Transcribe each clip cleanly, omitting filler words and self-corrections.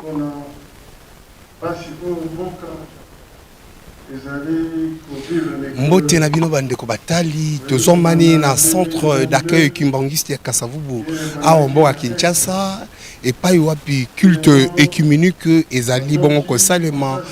Pona pasi oyo mboka ezali ko vivre mikolo. Mbote na bino bandeko batali, tozwamani na centre d'accueil kimbanguiste ya Kasavubu awa mboka Kinshasa, epai wapi culte œcuménique ezali bongo kosalema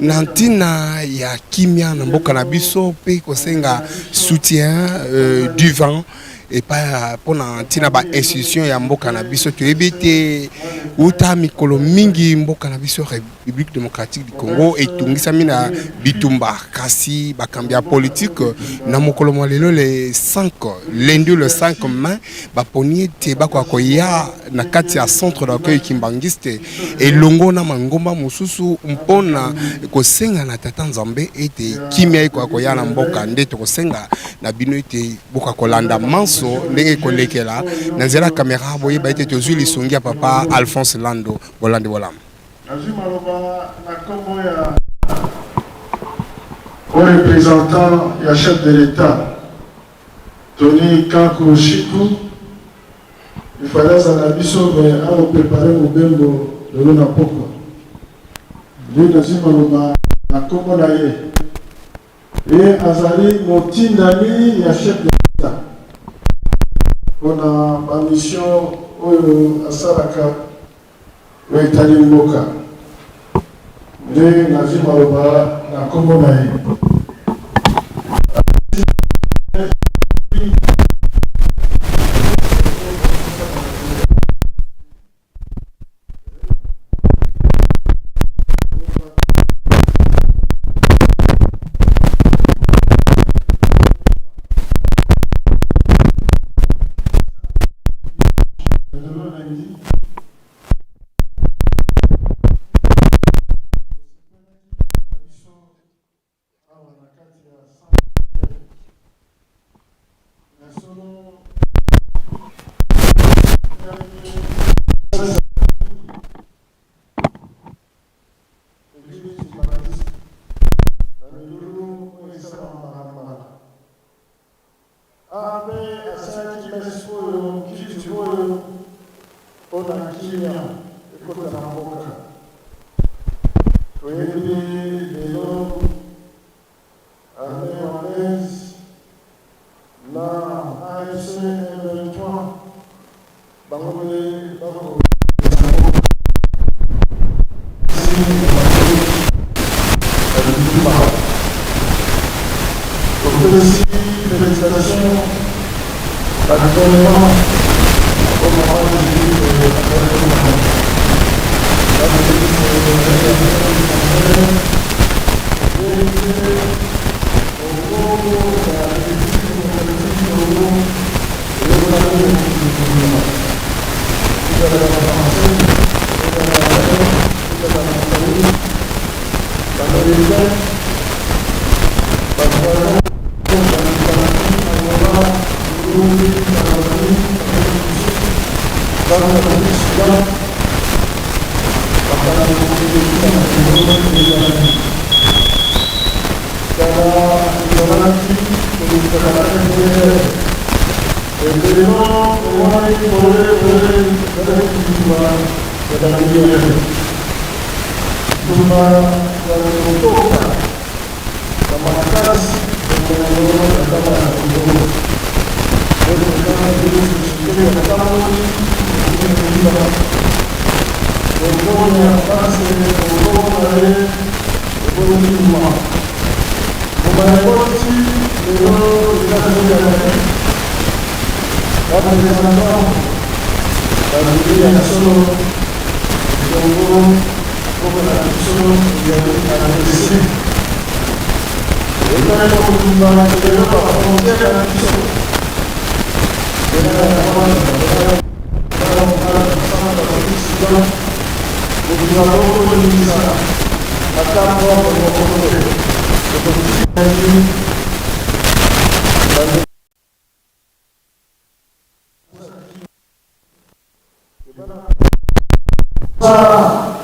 na ntina ya kimia na mboka na biso mpe kosenga soutien euh, divin epai mpo na ntina ba institution ya mboka na biso. Toyebi ete uta mikolo mingi mboka na biso République démocratique du Congo etungisami na bitumba, kasi bakambi ya politike na mokolo mwa lelo le 5 lundi le 5 mai baponi ete bakoka koya na kati ya centre d'accueil kimbanguiste elongo na mangomba mosusu mpo na kosenga na tata Nzambe ete kimia ekoka koya na mboka. Nde tokosenga na bino ete boka kolanda manso ndenge ekolekela na nzela ya kamera. Boyeba ete tozwi lisungi ya papa Alphonse Lando. Bolandi bolamu. Nazwi maloba na kombo ya haut representant ya chef de l'Etat Tony Kanku Shiku. Il fallait azala na biso mais ako preparer mobembo lelo na pokwa. Nde nazwi maloba na kombo na ye. Ye azali motindami ya chef de l'Etat pona ba mission oyo asalaka oyo etali mboka. Nde nazwi maloba na kombo na ye.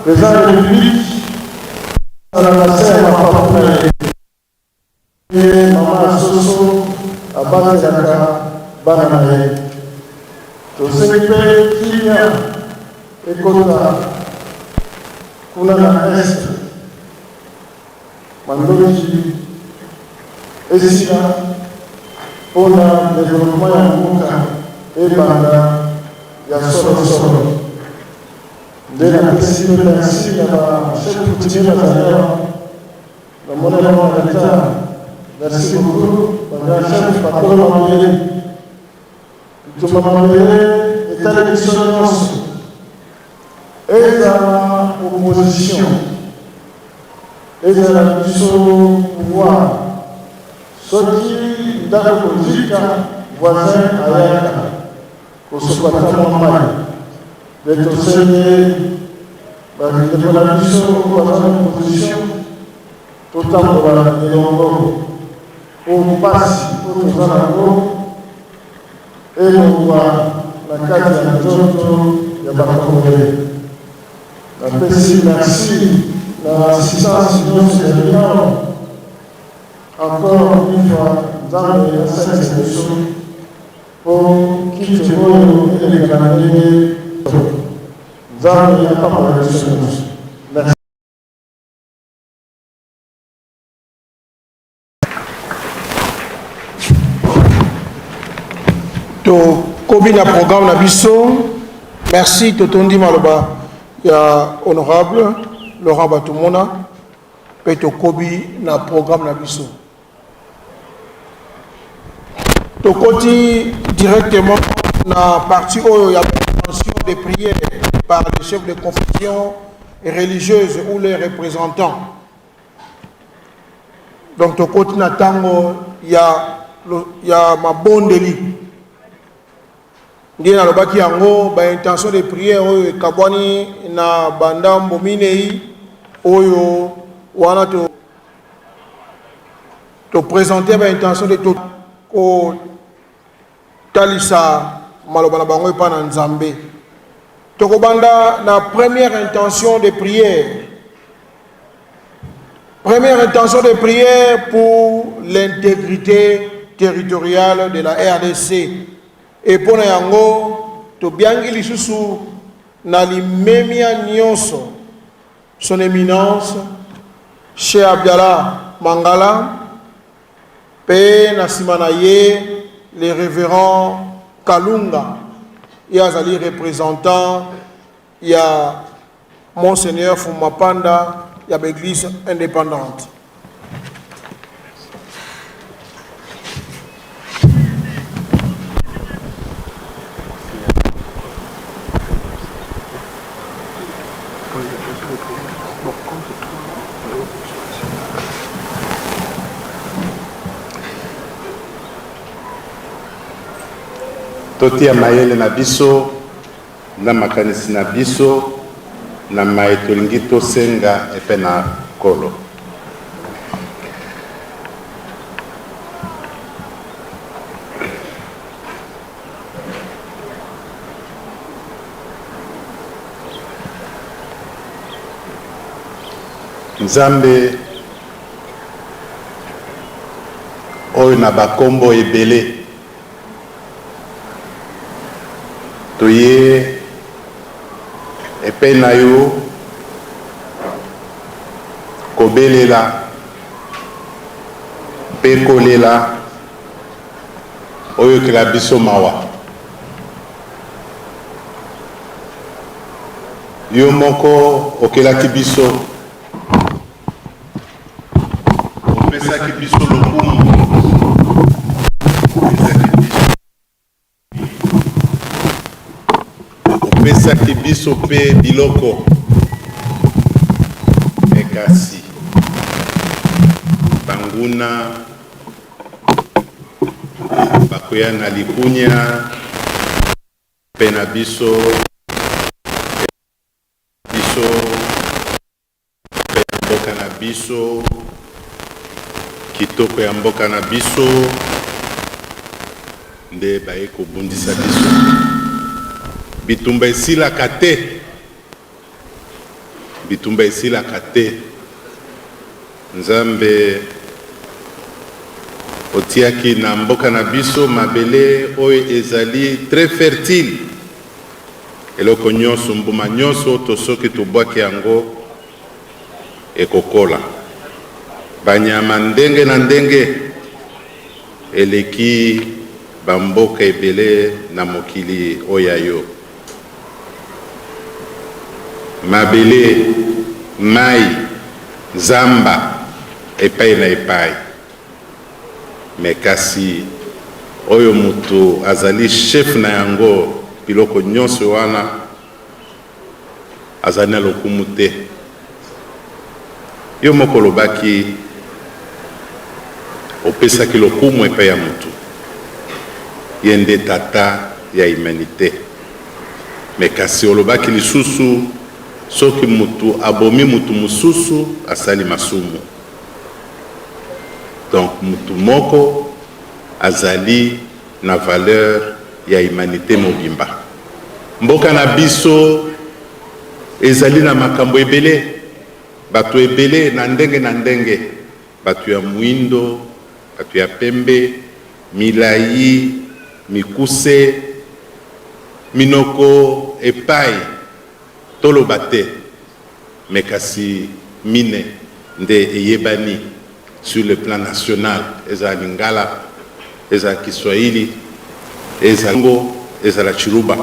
Président de la République azala na se ya mapapu na ye ye mama ya soso abatelaka bana na ye. Tosengi mpe kimia ekota. Kuna na Est, mandoki esila mpo na developpement ya mboka ebanda ya solo solo. Nde napesi mpe merci na ba chefs coutumiers bazali awa, namoni bango na retard. Merci beaucoup ba grands chefs, bakolo mabele. Bitumba mabele etali biso nyonso. Ezala opposition, ezala biso pouvoir, soki ndako kozika voisin ayaka kosopa ata mwa mayi. Nde tosengi ba ndeko na biso oyo baza na opposition totambola elongo po mpasi oyo toza nango Elongwa na kati ya nzoto ya ba congolais. Napesi merci na assistance nionso ya bino. Encore une fois Nzambe asalisa biso po culte oyo eleka na ndenge Nzambe apambola biso nionso. Merci. Tokobi na programme na biso. Merci, totondi maloba ya honorable Laurent Batumona mpe tokobi na programme na biso. Tokoti directement na partie oyo ya intervention de prière par les chefs de confession religieuse ou les représentants. Donc tokoti na tango ya ya mabondeli. Nde nalobaki yango, ba intention de prière oyo ekabwani na bandambo minei oyo wana to to presenter ba intention de to kotalisa maloba na bango epai na Nzambe. Tokobanda na première intention de prière. Première intention de prière pour l'intégrité territoriale de la RDC. Et pour na yango, tobiangi lisusu na limemia nyonso son éminence Cheikh Abdallah Mangala pe na sima na ye le révérend Kalunga ye azali représentant ya Monseigneur Fumapanda ya ba eglise independante. Totia mayele na biso Na makanisi na biso na maye tolingi tosenga epai na Nkolo. Nzambe oyo na bakombo ebele. Toye epay na yo kobelela mpe kolela, oyokela biso mawa. Yo moko okelaki biso. Opesaki biso lokumu, opesaki biso mpe biloko, kasi banguna bakoya na likunya mpe na biso biso Mpe ya mboka na biso, kitoko ya mboka na biso nde baye kobundisa biso. Bitumba esilaka te, bitumba esilaka te. Nzambe otiaki na mboka na biso mabele oyo ezali très fertile. Eloko nyonso, mbuma nyonso to soki tobwaki yango. ekokola. Banyama ndenge na ndenge eleki bamboka ebele na mokili oyo ya yo. Mabele, mayi, zamba epai na epai. Mais kasi oyo mutu azali chef na yango biloko nyonso wana azali na lokumu te. Yo moko olobaki opesaki lokumu epai ya mutu, ye nde tata ya humanite. Mais kasi olobaki lisusu soki mutu abomi mutu mosusu asali masumu. Donc mutu moko azali na valeur ya humanite mobimba. Mboka na biso ezali na makambo ebele, bato ebele na ndenge na ndenge, bato ya muindo, bato ya pembe, milayi, mikuse, minoko epayi toloba te. Mais kasi mine nde eyebani sur le plan national, ezala lingala, ezala kiswahili, ezala ngo, ezala tshiluba.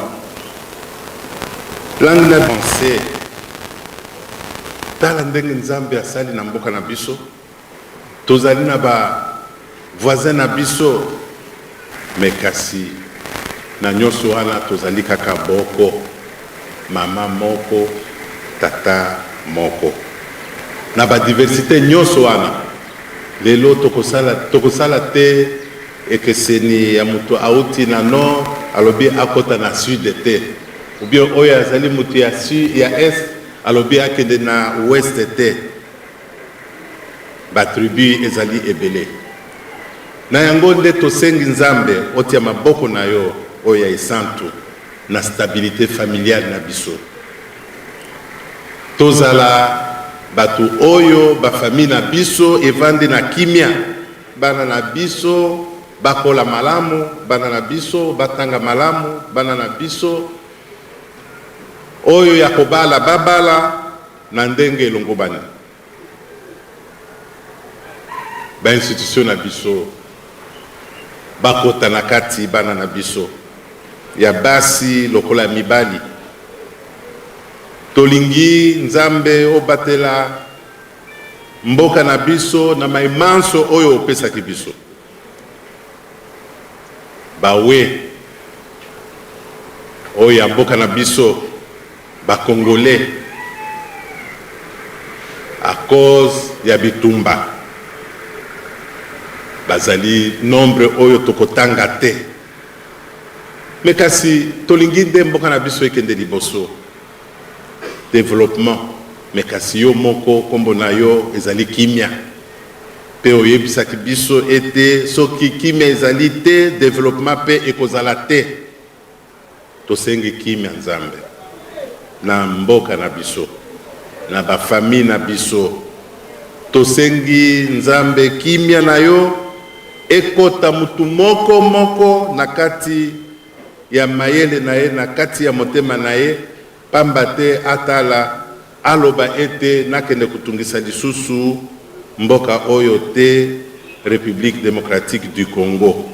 Langue na français. Tala ndenge Nzambe asali na mboka na biso, tozali na ba voisins na biso, mais kasi na nionso wana tozali kaka boko, mama moko, tata moko. Na ba diversites nionso wana, lelo tokosala, tokosala te ekeseni ya moto auti na nord alobi akota na sud te, ou bien oyo azali moto ya sud, ya est alobi akende na ouest te. Ba tribus ezali ebele. Na yango nde tosengi Nzambe otia maboko na yo oyo ya esantu na stabilite familiale na biso. Tozala bato oyo ba famille na biso evandi na kimia, bana na biso bakola malamu, bana na biso batanga malamu, bana na biso oyo ya kobala babala na ndenge elongobani. Ba institutions na biso bakota na kati bana na biso ya basi lokola ya mibali. Tolingi Nzambe obatela mboka na biso na mai manso oyo opesaki biso. Bawe oyo ya mboka na biso Ba congolais à cause ya bitumba bazali nombre oyo tokotanga te, mais kasi tolingi nde mboka na biso ekende liboso, developpement, mais kasi yo moko kombo na yo ezali kimia pe oyebisaki biso ete soki kimia ezali te developpement pe ekozala te. Tosengi kimia Nzambe na mboka na biso, na ba famille na biso. Tosengi Nzambe kimia na yo ekota mutu moko moko na kati ya mayele na ye, na kati ya motema na ye, pamba te atala aloba ete nakende kotungisa lisusu mboka oyo te, Republique democratique du Congo.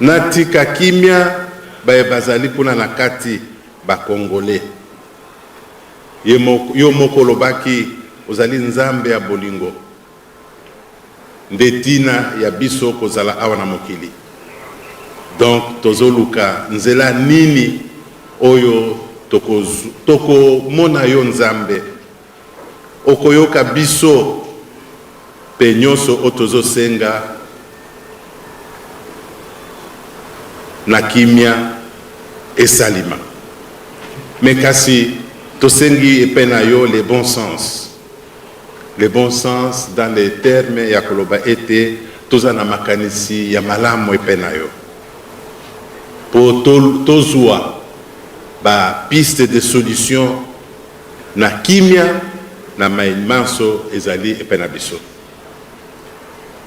Natika kimia baye bazali kuna na kati ba congolais. Ye moko, yo moko olobaki ozali Nzambe ya bolingo. Nde tina ya biso kozala awa na mokili. Donc tozoluka nzela nini oyo toko toko mona yo Nzambe. Okoyoka biso pe nionso oyo tozo senga na kimia esalima. Mais kasi tosengi epai na yo le bon sens. Le bon sens dans les termes ya koloba ete toza na makanisi ya malamu epai na yo po tozua ba pistes de solution na kimia na maye manso ezali epai na biso.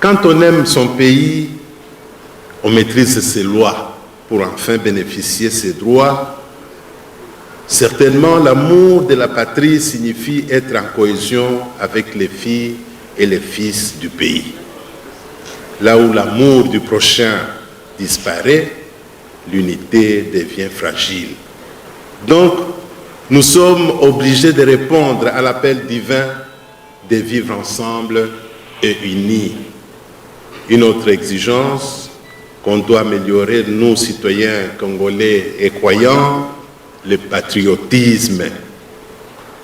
Quand on aime son pays, on maitrise ses lois pour enfin beneficier ses droits. Certainement, l'amour de la patrie signifie être en cohésion avec les filles et les fils du pays. Là où l'amour du prochain disparaît, l'unité devient fragile. Donc, nous sommes obligés de répondre à l'appel divin de vivre ensemble et unis. Une autre exigence qu'on doit améliorer, nous, citoyens congolais et croyants, le patriotisme.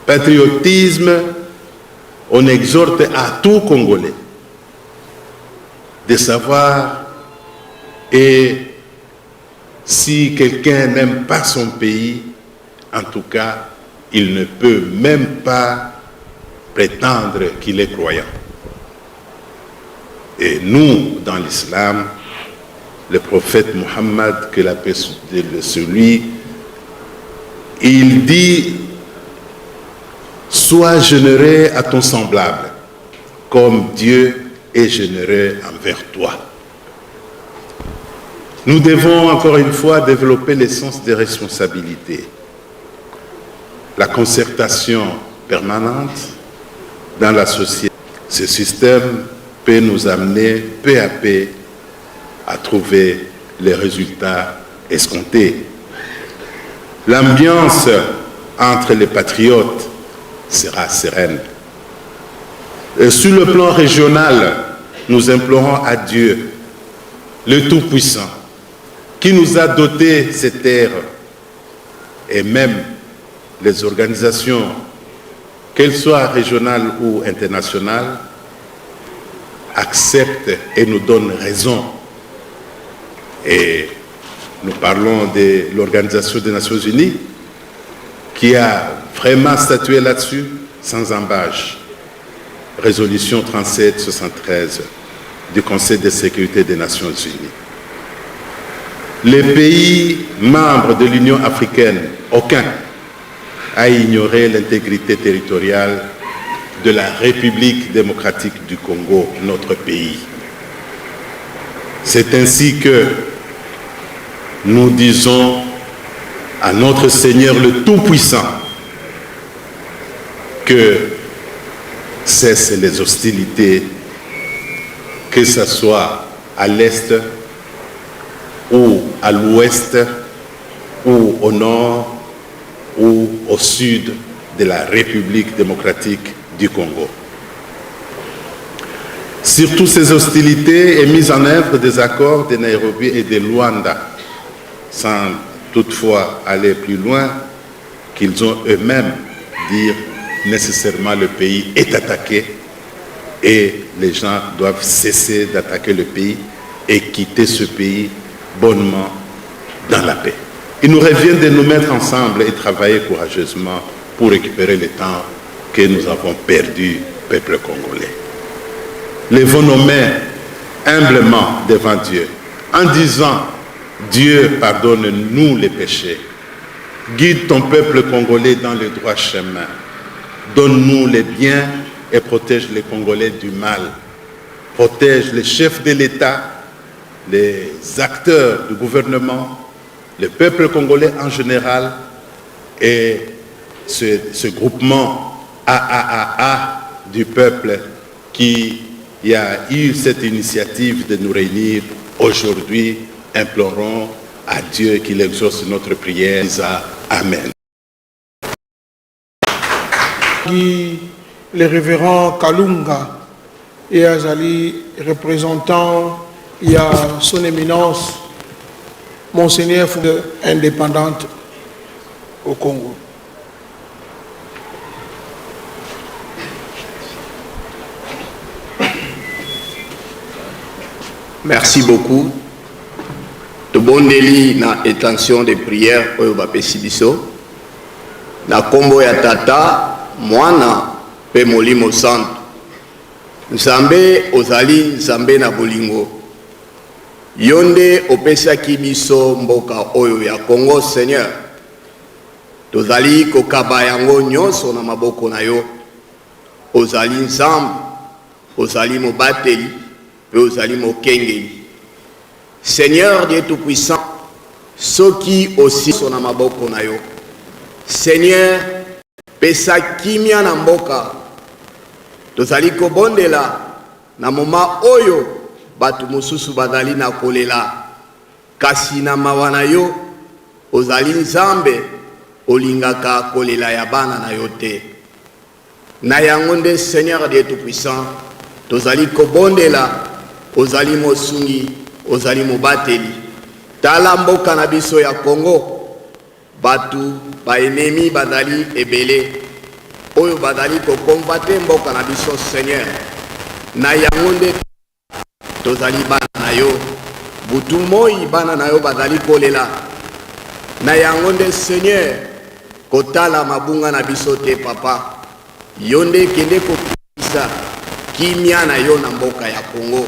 Patriotisme, on exhorte à tout Congolais de savoir et si quelqu'un n'aime pas son pays, en tout cas, il ne peut même pas prétendre qu'il est croyant. Et nous, dans l'islam, le prophète Muhammad, que la paix sur lui, il dit, sois généreux à ton semblable, comme Dieu est généreux envers toi. Nous devons encore une fois développer l'essence des responsabilités, la concertation permanente dans la société. Ce système peut nous amener peu à peu à trouver les résultats escomptés. L'ambiance entre les patriotes sera sereine. Et sur le plan régional, nous implorons à Dieu, le Tout-Puissant, qui nous a doté cette terre, et même les organisations, qu'elles soient régionales ou internationales, acceptent et nous donnent raison. Et nous parlons de l'Organisation des Nations Unies, qui a vraiment statué là-dessus sans embâche. Résolution 3773 du Conseil de sécurité des Nations Unies. Les pays membres de l'Union africaine, aucun, a ignoré l'intégrité territoriale de la République démocratique du Congo, notre pays. C'est ainsi que nous disons à notre Seigneur le Tout-Puissant que cessent les hostilités, que ce soit à l'Est ou à l'Ouest ou au Nord ou au Sud de la République démocratique du Congo. Surtout ces hostilités et mise en œuvre des accords de Nairobi et de Luanda, sans toutefois aller plus loin, qu'ils ont eux-mêmes dire nécessairement le pays est attaqué et les gens doivent cesser d'attaquer le pays et quitter ce pays bonnement dans la paix. Il nous revient de nous mettre ensemble et travailler courageusement pour récupérer le temps que nous avons perdu, peuple congolais. Levons nos mains humblement devant Dieu en disant, Dieu pardonne-nous les péchés. Guide ton peuple congolais dans le droit chemin. Donne-nous les biens et protège les Congolais du mal. Protège les chefs de l'État, les acteurs du gouvernement, le peuple congolais en général et ce groupement AAAA du peuple qui a eu cette initiative de nous réunir aujourd'hui. Implorons à Dieu qu'il exauce notre prière. Amen. Le révérend Kalunga et azali représentant ya son éminence Monseigneur indépendante au Congo. Merci beaucoup. Tobondeli na intention de prière oyo bapesi biso na kombo ya Tata, Mwana pe Molimo Santu. Nzambe, ozali Nzambe na bolingo. Yo nde opesaki biso mboka oyo ya Congo, Seigneur. Tozali kokaba yango nyonso na maboko na yo. Ozali Nzambe, ozali mobateli pe ozali mokengeli. Seigneur Dieu Tout-Puissant, soki osi na maboko na yo. Seigneur, pesa kimia na mboka. Tozali kobondela na moma oyo bato mosusu bazali na kolela, kasi na mawa na yo, ozali Nzambe olingaka kolela ya bana na yo te. Na yango nde Seigneur Dieu tout puissant, tozali kobondela, ozali mosungi, ozali mobateli. Tala mboka na biso ya Congo, batu ba ennemis bazali ebele oyo bazali ko convoiter mboka na biso Seigneur. Na yango nde Tozali bana na yo. Butu moi bana na yo bazali kolela. Na yango nde Seigneur, kotala mabunga na biso te papa. Yo nde kende kokitisa kimia na yo na mboka ya Congo.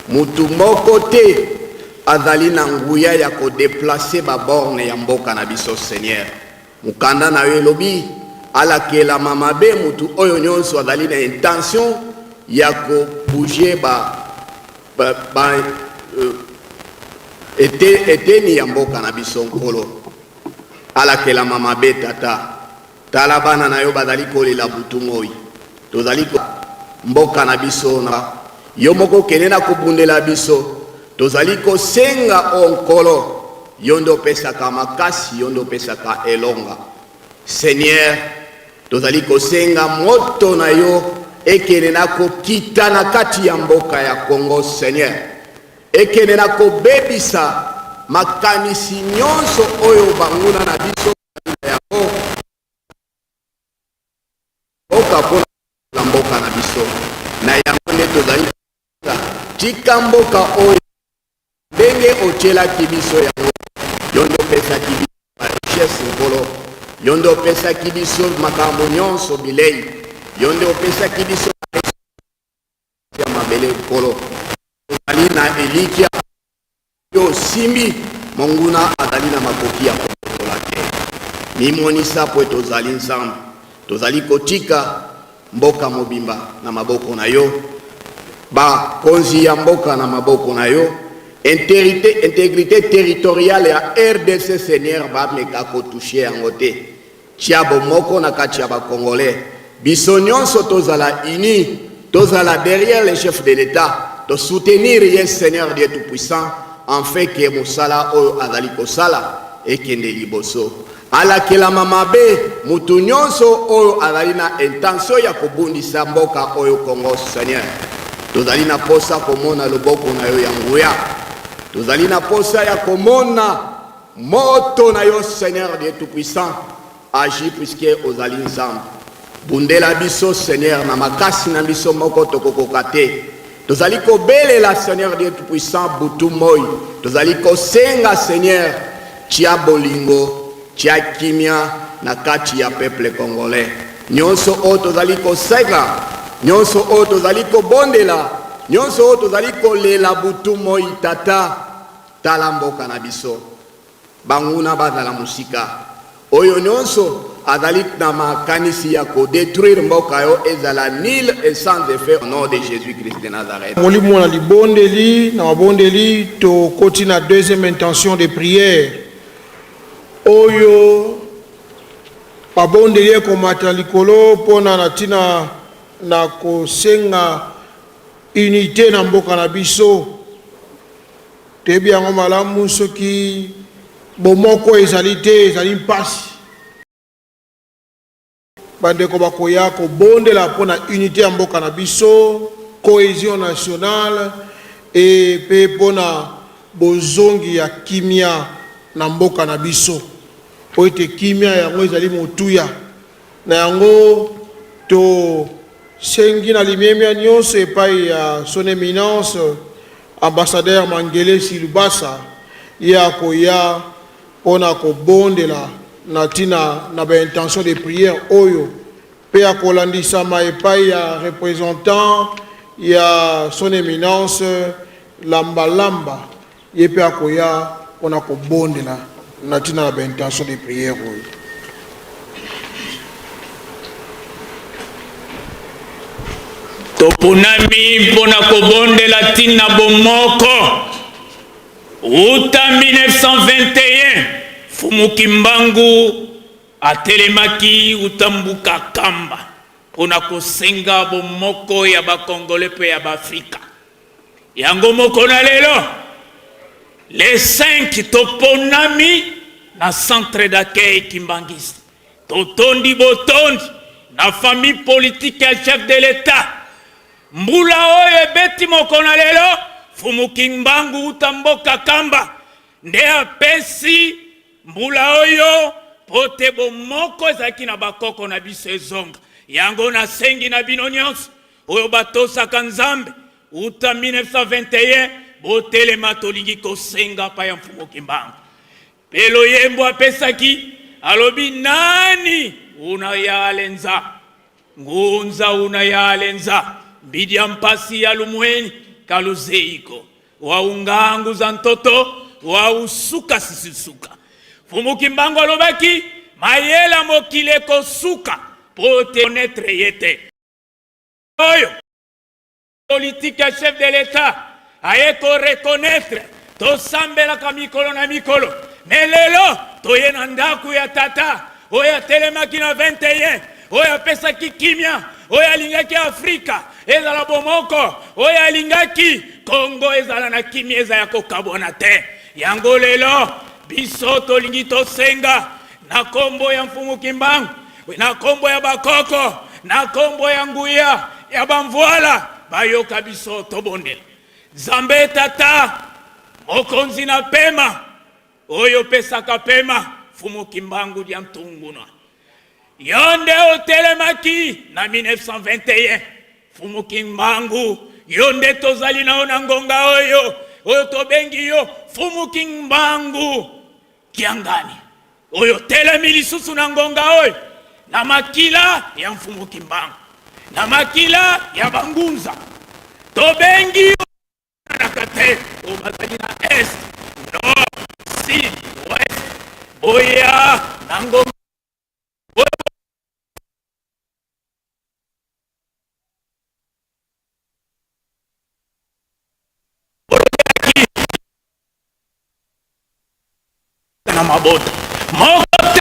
Mutu moko te azali na nguya ya ko deplacer ba bornes ya mboka na biso Seigneur. Mokanda na yo elobi, Alakelama mabe mutu oyo nionso azali na intention ya ko bouger ba, ba, ba euh, ete, eteni ya mboka na biso. Nkolo, alakelama mabe Tata. Tala bana na yo bazali kolela butu moi. Tozali ko mboka na biso na yo moko kende na kobundela biso. Tozali kosenga o Nkolo, yo nde opesaka makasi, yo nde opesaka elonga. Seigneur, tozali kosenga moto na yo ekende na kokita na kati ya mboka ya Congo, Seigneur. Ekende na kobebisa makanisi nyonso oyo banguna na biso na yango mboka mpo na mboka na biso. Na yango nde tozali tika mboka oyo ndenge otyelaki biso yango. Yo nde opesaki biso barichesse, Nkolo. Yo nde opesaki biso makambo nyonso, bilei. Yo nde opesaki biso ya mabele, Nkolo. Tozali na elikya yo osimbi monguna azali na makoki ya kobotola te. Mimonisa mpo ete ozali Nzambe. Tozali kotika mboka mobimba na maboko na yo, bakonzi ya mboka na maboko na yo, integrite, integrite territoriale ya RDC Seigneur, bameka kotouche yango te. Tia bomoko na kati ya ba congolais, biso nionso tozala unis, tozala derrière le chef de l'etat, to soutenir ye Seigneur Dieu tout puissant, enfin que mosala oyo azali kosala ekende liboso. Alakelama mabe mutu nionso oyo azali na intention ya kobundisa mboka oyo Congo. Seigneur, tozali na posa komona loboko na yo ya nguya, tozali na posa ya komona Moto na yo Seigneur Dieu tout puissant, agit puisque ozali Nzambe. Bundela biso Seigneur, na makasi na biso moko tokokoka te. Tozali kobelela Seigneur Dieu tout puissant butu moi. Tozali kosenga Seigneur, tia bolingo, tia kimia na kati ya peuple congolais. Nyonso oyo tozali kosenga, nyonso oyo tozali kobondela, nyonso oyo tozali kolela butu moi, Tata, Tala mboka na biso, banguna bazala mosika. Oyo nionso azali na makanisi ya ko detruire mboka yo ezala nul et sans effet au nom de Jesus Christ de Nazareth. Molimo na libondeli, na mabondeli, tokoti na deuxième intention de prière oyo mabondeli ekomata likolo mpona na ntina na kosenga unité na mboka na biso. Toyebi yango malamu, soki bomoko ezali te, ezali mpasi. Bandeko bakoya kobondela mpo na unité ya mboka na biso, cohesion nationale e mpe mpo na bozongi ya kimia na mboka na biso, mpo ete kimia yango ezali motuya. Na yango, tosengi na limemia nyonso epai ya Son Eminence Ambassadeur Mangelesi Lubasa, ye akoya mpo na kobondela na ntina na ba intentions de prière oyo mpe akolandisama epai ya representant ya Son Eminence Lamba Lamba, ye mpe akoya mpo na kobondela na ntina na ba intentions de prière oyo. Toponami mpo na kobondela ntina bomoko uta 1921 Fumu Kimbangu. Atelemaki uta mbuka Kamba mpo na kosenga bomoko ya ba Congolais mpe ya ba Afrika. Yango moko na lelo le 5 toponami na centre d'accueil Kimbanguiste. Totondi botondi na famille politique ya chef de l'Etat. Mbula oyo ebeti moko na lelo, Fumu Kimbangu uta mboka Kamba nde apesi Mbula oyo mpo te bomoko ezalaki na bakoko na biso ezonga. Yango nasengi na bino nyonso oyo batosaka Nzambe uta 1921 botelema, tolingi kosenga pa ya Mfumu Kimbangu. Mpe loyembo apesaki alobi, nani una yalenza ngunza una yalenza mbidia mpasi ya lumweni kaluzeiko wa ungangu za ntoto wa usuka sisisuka. Mfumu Kimbangu alobaki mayela mokili ekosuka po te connaître ye te. Oyo politique ya chef de l'Etat aye ko reconnaître, tosambelaka mikolo na mikolo, me lelo toye na ndako ya tata oyo atelemaki na 21, oyo apesaki kimia, oyo alingaki Afrika ezala bomoko, oyo alingaki Kongo ezala na kimia, eza ya kokabwana te. Yango lelo biso tolingi tosenga na kombo ya Mfumu Kimbangu, na kombo ya bakoko, na kombo ya nguya ya bamvuala, bayoka biso tobondela. Nzambe Tata Mokonzi na pema, oyo opesaka pema, Mfumu Kimbangu dia Ntunguna, yo nde otelemaki na 1921. Mfumu Kimbangu, yo nde tozali na yo na ngonga oyo, oyo tobengi yo Mfumu Kimbangu Kiangani, oyo telemi lisusu na ngonga oyo na makila ya Mfumu Kimbangu, na makila ya bangunza, tobengi yo naka te oyo bazali na est, nord, sud, ouest, boya na ngonga na mabota moko te.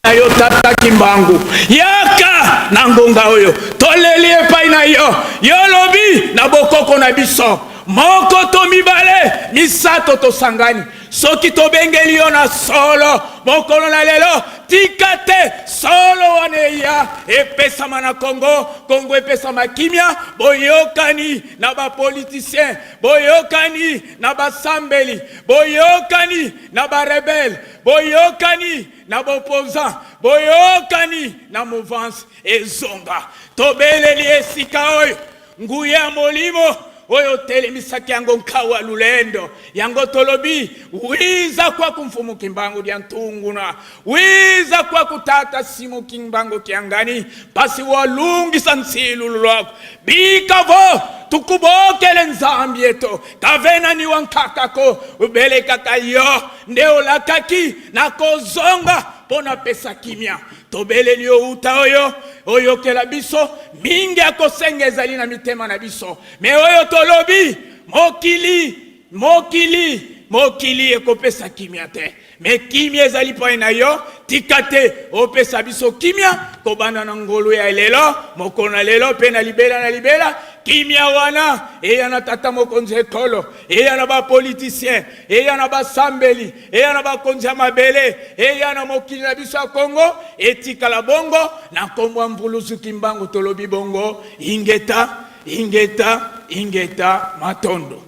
Na yo tata Kimbangu, yaka na ngonga oyo toleli epai na yo. Yo lobi na bokoko na biso moko to mibale misato tosangani, soki tobengeli yo na solo mokolo na lelo, tika te solo wana eya epesama na Kongo, Kongo epesama kimia, boyokani na bapolitisien, boyokani na basambeli, boyokani na barebele, boyokani na bopoza, boyokani na mouvance ezonga. Tobeleli esika oyo nguya ya molimo oyo otelemisaki yango nkawa lulendo yango tolobi wiza kwa kumfumu Kimbangu dia ntunguna, wiza kwa kutata simu Kimbangu kiangani pasi walungisa nsilulu lwako bikavo tukubokele Nzambi yetu kavenani wa nkakako ubelekaka yo nde olakaki na kozonga mpo napesa kimia. Tobeleli yo uta oyo oyokela biso mingi ya kosenga ezali na mitema na biso, me oyo tolobi mokili mokili mokili ekopesa kimia te, me kimia ezali mpai na yo. Tika te opesa biso kimia kobanda na ngolu ya lelo, mokolo na lelo mpe na libela na libela. Kimia wana eya na tata mokonzi ekolo, eya na bapolitisien, eya na basambeli, eya na bakonzi ya mabele, eya na mokili na biso ya Kongo, etikala bongo na nkombo ya Mvuluzi Kimbangu. Tolobi bongo, ingeta, ingeta, ingeta, matondo.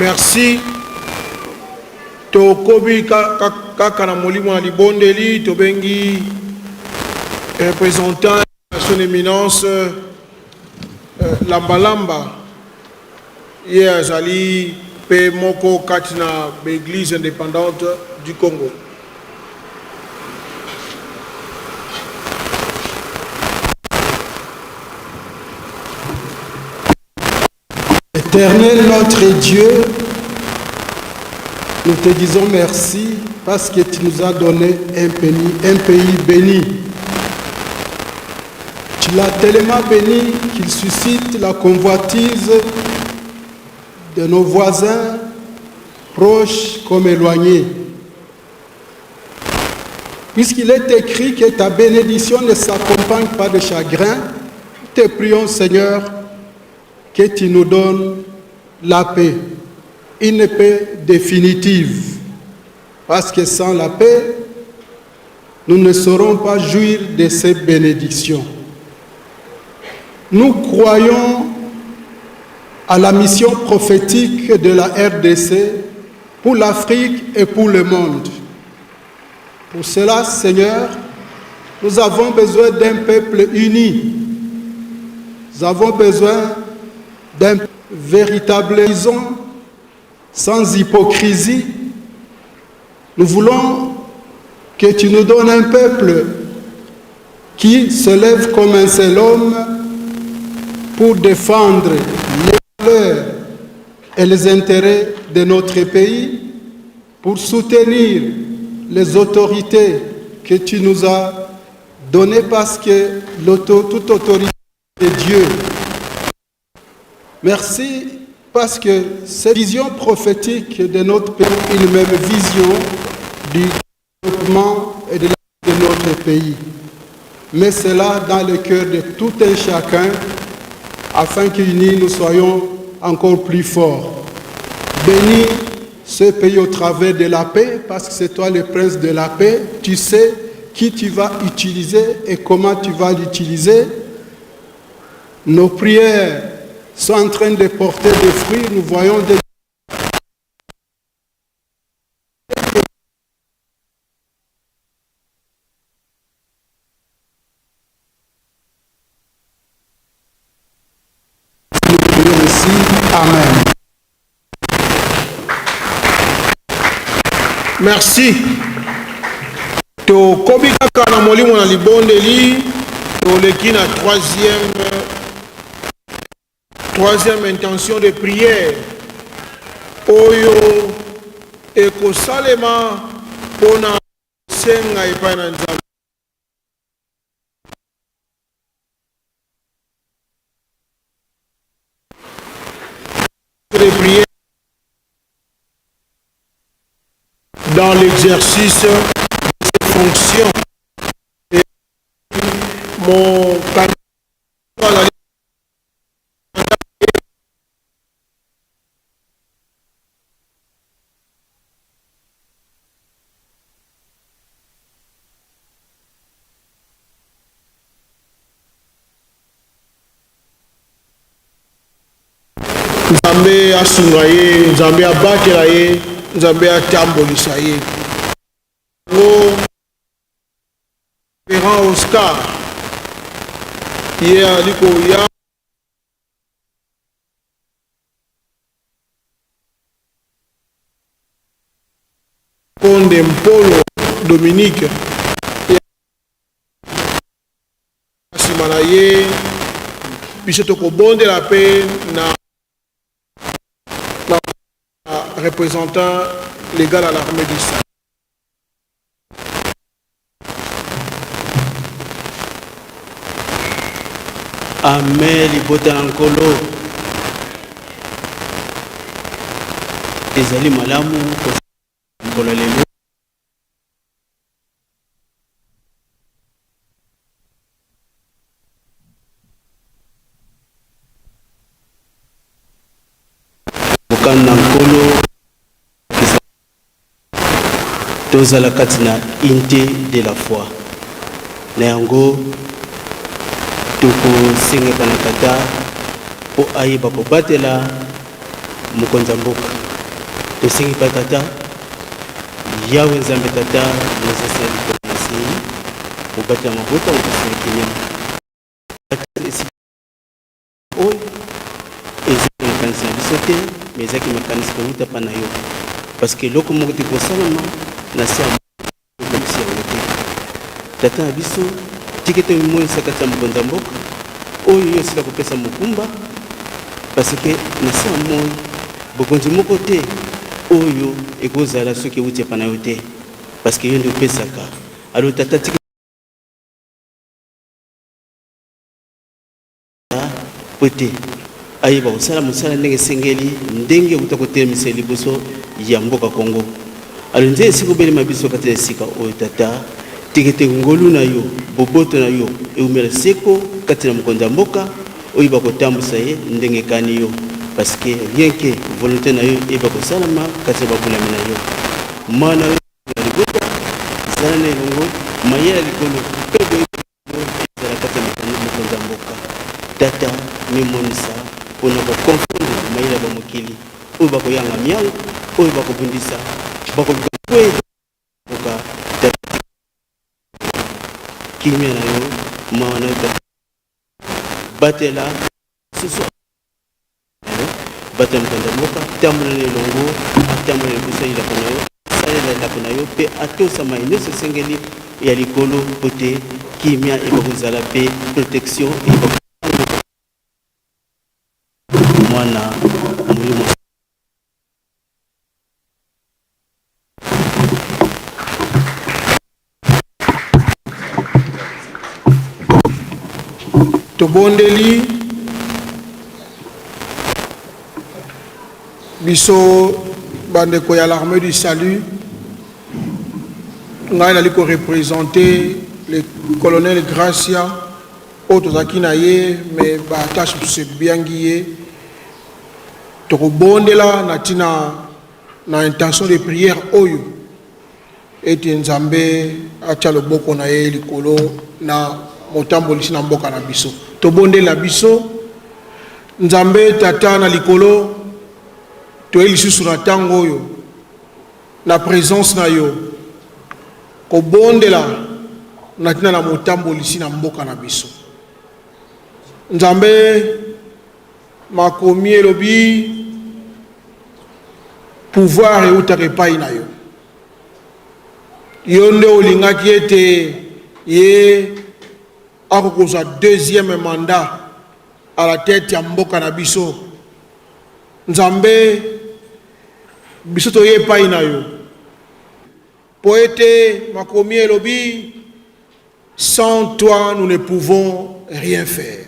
Merci. Tokobi kaka na molimo ya libondeli, tobengi représentant ya son éminence Lambalamba, ye azali pe moko kati na baeglise indépendante du Congo. Éternel notre Dieu, nous te disons merci parce que tu nous as donné un pays béni. Tu l'as tellement béni qu'il suscite la convoitise de nos voisins, proches comme éloignés. Puisqu'il est écrit que ta bénédiction ne s'accompagne pas de chagrin, nous te prions, Seigneur, que tu nous donnes la paix, une paix définitive. Parce que sans la paix, nous ne saurons pas jouir de ces bénédictions. Nous croyons à la mission prophétique de la RDC pour l'Afrique et pour le monde. Pour cela, Seigneur, nous avons besoin d'un peuple uni. Nous avons besoin d'un véritable horizon, sans hypocrisie. Nous voulons que tu nous donnes un peuple qui se lève comme un seul homme pour défendre les valeurs et les intérêts de notre pays, pour soutenir les autorités que tu nous as données, parce que toute autorité est Dieu. Merci parce que cette vision prophétique de notre pays est une même vision du développement et de la de notre pays. Mets cela dans le cœur de tout un chacun afin qu'unis nous soyons encore plus forts. Bénis ce pays au travers de la paix, parce que c'est toi le prince de la paix. Tu sais qui tu vas utiliser et comment tu vas l'utiliser. Nos prières sont en train de porter des fruits. Nous voyons des Amen. Merci. Tokobi kaka na molimo na libondeli, toleki na troisième intention de prière oyo ekosalema mpona senga epai na Nzambe. De prière dans l'exercice de ses fonctions. Et mon candidat Nzambe asunga ye, Nzambe abatela ye, Nzambe atambolisa ye. Yango Ferrand Oscar ye ali koya Konde Mpolo Dominique nsima na ye biso tokobondela mpe na représentant légal à l'armée du salut. Amen, libota na Nkolo. Ezali malamu mokolo lelo. Mokano na Nkolo tozala kati na unité de la foi. Na yango tokosengeka na Tata mpo ayeba kobatela mokonzi ya mboka. Tosengi mpa Tata Yawe Nzambe Tata mozalisi ya likolo na se, mobateli ya mabota, mopesi ya kimia. Esika oyo ezaki makanisi na biso te, me ezaki makanisi kowuta mpa na yo, parce que eloko moko te kosalama na se ya okokisi yango te. Tata na biso, tika ete omimonisa kati ya mokonzi ya mboka oyo yo osila kopesa mokumba, parce que na se ya moi bokonzi moko te oyo ekozala soki ewuti epa na yo te, parce que yo nde opesaka. Alors Tata, tika mpo ete ayeba kosala mosala ndenge esengeli, ndenge euta kotelemisa liboso ya mboka Congo. Alo nzela esika obelema biso kati na esika oyo, Tata, tika ete ngolu na yo, boboto na yo eumela seko kati na mokonzi ya mboka, oyeba kotambwisa ye ndenge ekani yo, parce que rien que volonte na yo eyeba kosalama kati na babulami na yo. Mwana yo na libota, zala na elongo, mayele ya likolo mpe boyebi ezala kati ya mokonzi ya mboka. Tata, mimonisa mpo na koconfondre mayele ya bamokili oyo bakoyanga miango, oyo bakobundisa, bakoluka kokweyisa mboka. Tata, kimia na yo, mawa na yo, Tata, batela susu Bato ya mokonzi ya mboka, tambola na elongo, atambola liboso ya elako na yo, asalela elako na yo mpe atosa maye nyonso esengeli ya likolo mpo te kimia eyeba kozala mpe protection eyeba mwana molimo. Tobondeli biso bandeko ya l'armée du salut, ngai nali korepresente le colonel Gracia oyo tozalaki na ye, me baattache mosusu ebiangi ye. Tokobondela na ntina na intention de prière oyo ete Nzambe atia loboko na ye likolo na motambolisi na mboka na biso. Tobondeli na biso Nzambe Tata na likolo, toye lisusu na ntango oyo na presence na yo kobondela na ntina na motambolisi na mboka na biso. Nzambe, makomi elobi pouvoir eutaka epai na yo. Yo nde olingaki ete ye akokozwa deuxième mandat à la tête ya mboka na biso. Nzambe, biso toye epai na yo mpo ete makomi elobi sans toi nous ne pouvons rien faire,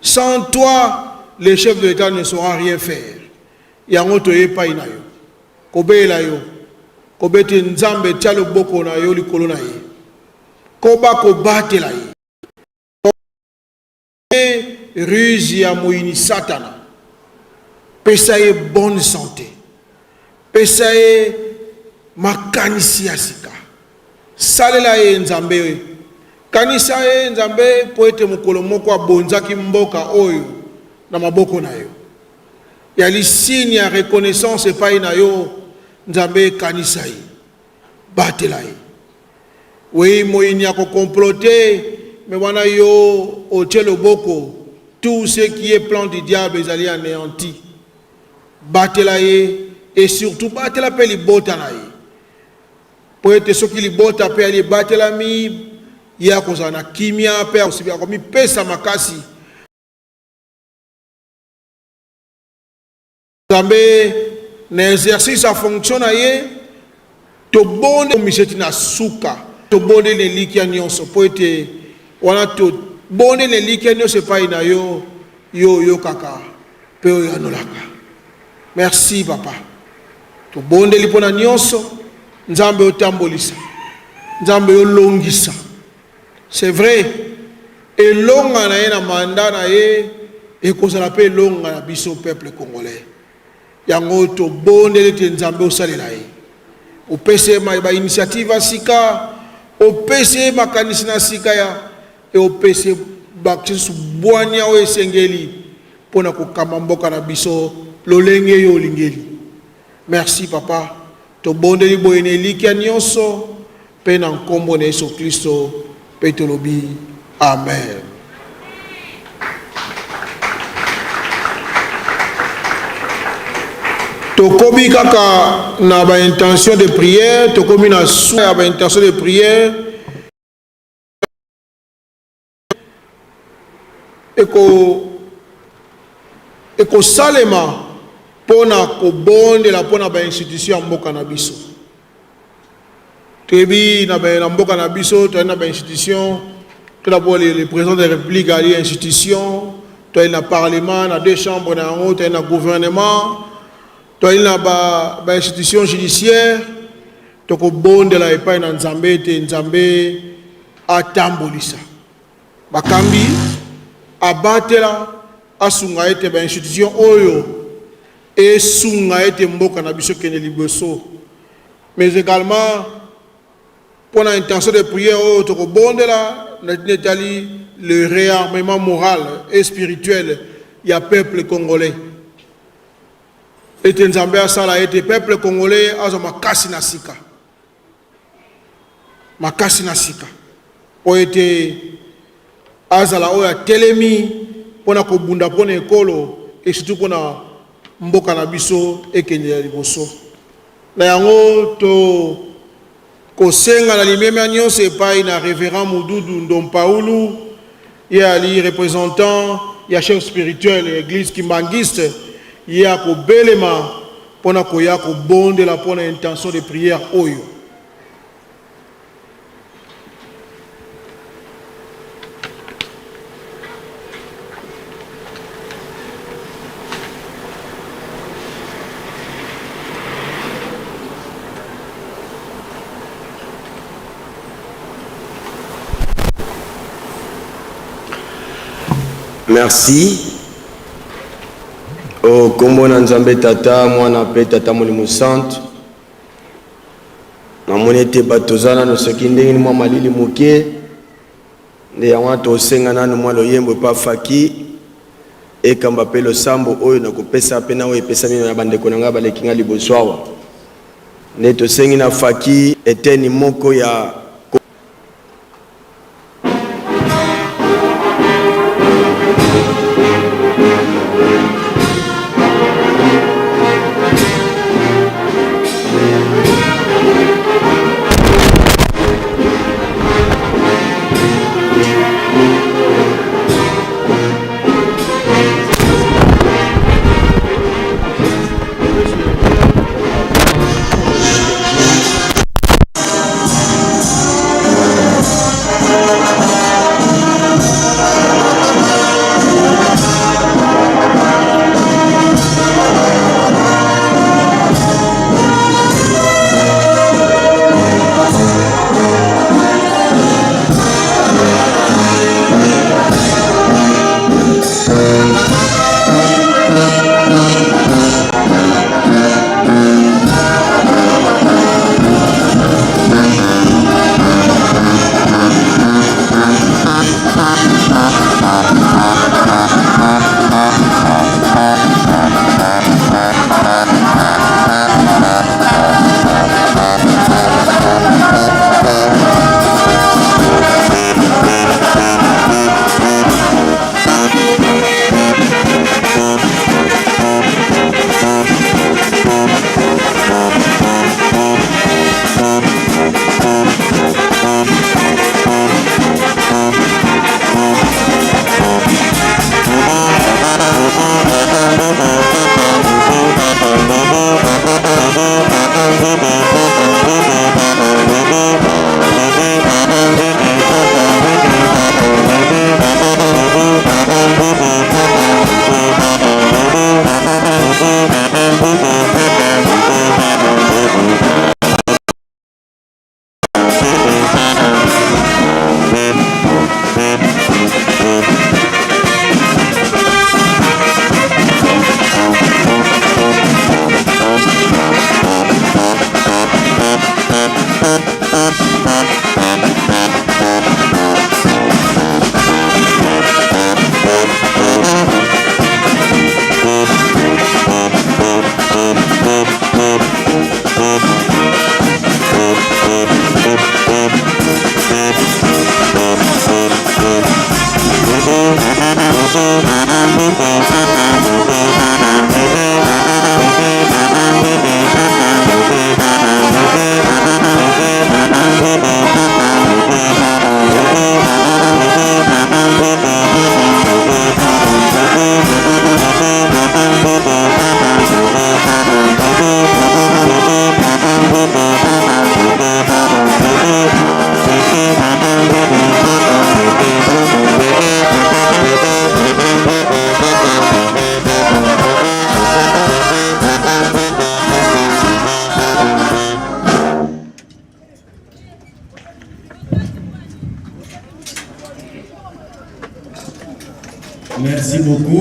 sans toi le chef de l'État ne saura rien faire. Yango toye epai na yo kobelela yo, kobete Nzambe, tia loboko na yo likolo na ye, koba kobatela ye ruse ya moyini Satana. Pesa ye bonne santé, pesa ye makanisi ya sika, salela ye Nzambe, kanisa ye Nzambe, mpo ete mokolo moko abonzaki mboka oyo na maboko na yo. Yali signe ya reconnaissance epai na yo Nzambe, kanisa ye, batela ye. Oui, moyini ako comploter, mais wana yo otie loboko, tout ce qui est plan du diable ezali anéanti. Batela ye et surtout batela mpe libota na ye, mpo ete soki libota mpe ali ebatelami, ye akozala na kimia mpe akomipesa makasi. Nzambe na exercice ya fonction na ye, tobonde miseti na suka, tobonde na elikya nyonso, mpo ete wana tobonde na elikya nyonso epai na yo, yo oyokaka mpe oyanolaka. Merci papa, tobondeli mpo na nyonso. Nzambe otambolisa, Nzambe olongisa. C'est vrai, elonga na ye na mandat na ye ekozala mpe elonga na biso peuple congolais. Yango tobondeli ete Nzambe osalela ye, opesi ye ba initiative ya sika, opesi ye makanisi na sika ya e opesi ye bakisusu bwania oyo esengeli mpo na kokamba mboka na biso lolenge yo olingeli. Merci papa, tobondeli boye na elikya nyonso mpe na nkombo na Yesu Klisto mpe tolobi amen. Tokomi kaka na ba intention de prière, tokomi na suka ya ba intention de prière. Eko ekosalema mpo na kobondela mpo na ba institution ya mboka na biso. Toyebi na, na mboka na biso toyali na ba institution tout d'abord le, le président de la république ali institution, toyali na parlement na deux chambres na yango, toyali na gouvernement, toyali na ba, ba institution judiciaire. Tokobondela epai na Nzambe ete Nzambe atambolisa bakambi, abatela, asunga ete ba institution oyo esunga ete mboka na biso ekende liboso, mais également mpo na intention de prière oyo tokobondela na ntina etali le réarmement moral et spirituel ya peuple congolais, ete Nzambe asala ete peuple congolais azwa makasi na sika, makasi na sika, mpo ete azala oyo atelemi mpo na kobunda mpo na ekolo et surtout mpo na mboka na biso ekende ya liboso. Na yango to kosenga na limemia nyonso epai na Reverend Mududu Ndompaulu, ye ali representant ya chef spirituel ya eglise kimbanguiste, ye akobelema mpo na koya kobondela mpo na intention de prière oyo. Merci. O kombo na Nzambe Tata, Mwana mpe Tata Molimo Santu. Namoni ete bato toza nano soki ndenge nini mwa malili moke, nde yango wana tosenga nano mwa loyembo epa Faki ekamba mpe losambo oyo nakopesa mpe na oyo epesami na bandeko na ngai baleki ngai liboso awa. Nde tosengi na Faki eteni moko ya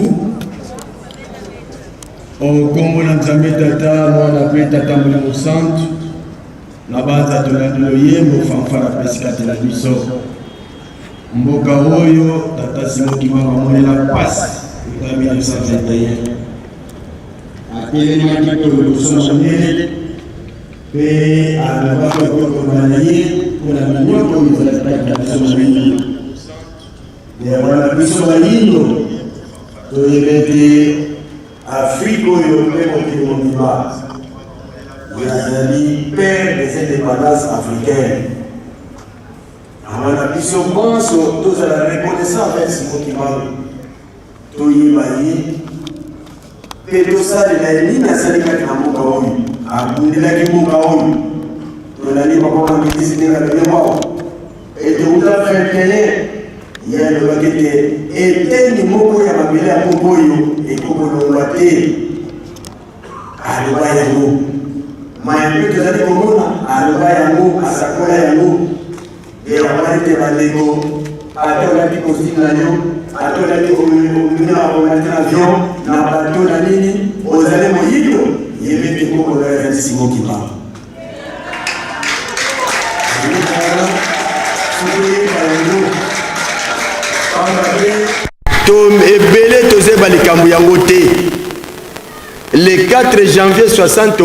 Debout. O nkombo na Nzambe Tata, Mwana mpe Tata Molimo Santu, na banza tolandi loyembo fanfare apesi kati na biso. Mboka oyo Tata Simon Kimbangu amonela mpasi uta 1921 atelemaki mpe liboso na mondele mpe alobaki okokoma na ye mpo na minyoko oyo ezali kati na biso bayindo. Yango wana biso bayindo toyebi ete Afrika oyo mpe mokili mobimba ezali père des indépendances africaines. Yango wana biso banso tozala reconnaissant envers Simon Kimbangu, toyeba ye mpe tosalela ye nini asali kati na mboka oyo, abundelaki mboka oyo. Tolandi papa Mangitisi ndenge alobi yango awa ete uta 21 ye alobaki ete eteni moko ya mabele ya mboka oyo ekokolongwa te. Aloba yango maye mpe tozali komona, aloba yango, asakola yango. Yango ete bandeko, ata olati costume na yo, ata olati omemi na olati na avion na bateau na nini, ozali moyindo, yeba ete koko na yo ezali Simon Kimbangu. Soki oyeba yango, pamba te to ebele tozoyeba likambo yango te. Le 4 janvier 60.